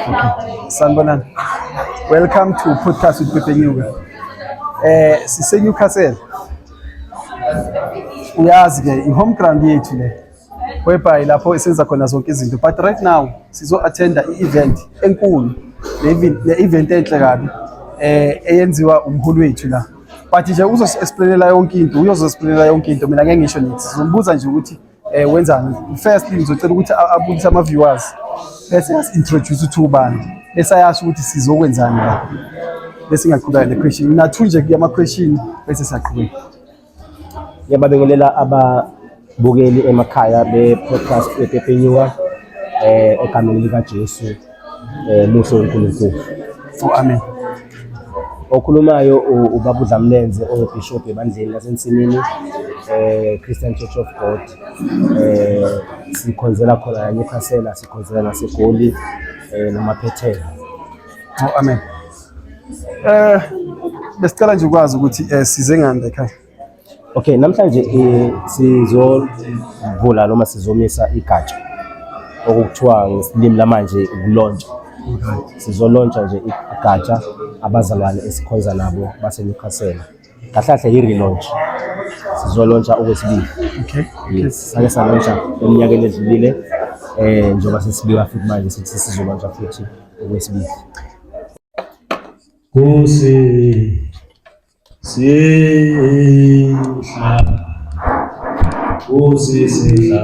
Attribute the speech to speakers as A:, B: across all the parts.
A: Okay. Sanibonani. Welcome to Podcast with Pepe Nyuka. Sise Newcastle. Uyazi ke i-home ground yethu le. Whereby lapho esenza khona zonke izinto. But right now sizo attenda i-event enkulu. Le event enhle kabi. Eyenziwa umholi wethu la. But nje uzos-explainela yonke into, uyozo-explainela yonke into. Mina ngeke ngisho nithi. Sizombuza nje ukuthi wenzani. Firstly ngizocela ukuthi abulise ama viewers. Bese yasi-introduce ukuthi ubani. Bese ayasho ukuthi sizokwenzani la. Bese ngiyaqhubeka ne-question. Ngina-two nje yama-question bese siyaqhubeka.
B: Ngiyababingelela ababukeli emakhaya be-podcast ePepenyuka egameni likaJesu, muhle uNkulunkulu.
A: Oh, amen.
B: Okhulumayo ubaba uDlamlenze, ongubishop ebandleni laseNsimini Christian Church of God. Sikhonzela khona eNewcastle, sikhonzela naseGoli namaphethelo.
A: Oh, amen. Besicela nje ukwazi ukuthi size ngani la ekhaya.
B: Okay, namhlanje sizovula noma sizomisa igatsha okuthiwa ngesilimi lamanje uku-launcha. Sizo-launcha nje igatsha abazalwane esikhonza nabo base Newcastle. Kahle kahle i-relaunch. Sizo-launcha okwesibili. Yes, sake sa-launcha eminyakeni edlulile, njengoba sesibika futhi manje sithi sizo-launcha futhi okwesibili.
C: Nkosi sihla, Nkosi sihla.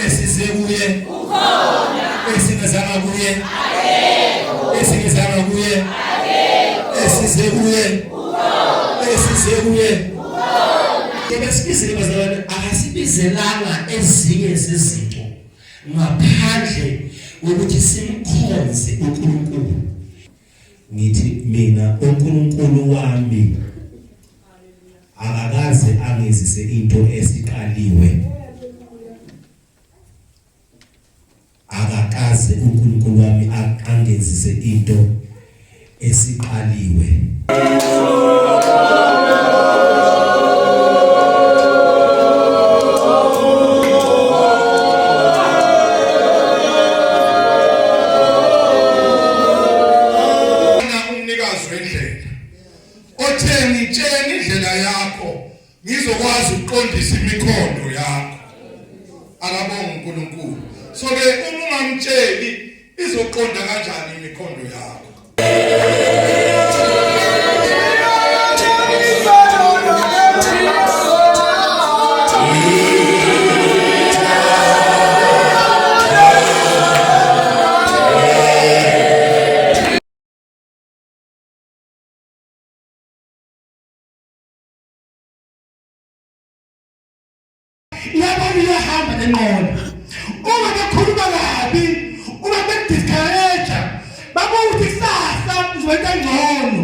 D: Esize kuye ukhona, esingezanga kuye esingezanga kuye, esize kuye esize kuye. Ebesibizile bazalwane, akasibizelanga ezinye zezinto ngaphandle kokuthi simkhonze uNkulunkulu. Ngithi mina, uNkulunkulu wami akakaze angizise into esiqaliwe. Akakaze uNkulunkulu wami angenzise into esiqaliwe.
E: Umnikazi wendlela othe, "Ngitshela indlela yakho, ngizokwazi ukuqondisa imikhondo yakho." Akabonga uNkulunkulu. So ke uma ungamtsheli, izoqonda kanjani imikhondo yakho?
D: Yabona, iyahamba nenqola. Uma bekhuluma kabi, uma beku-discourage, bakuthi kusasa uzoba ngcono.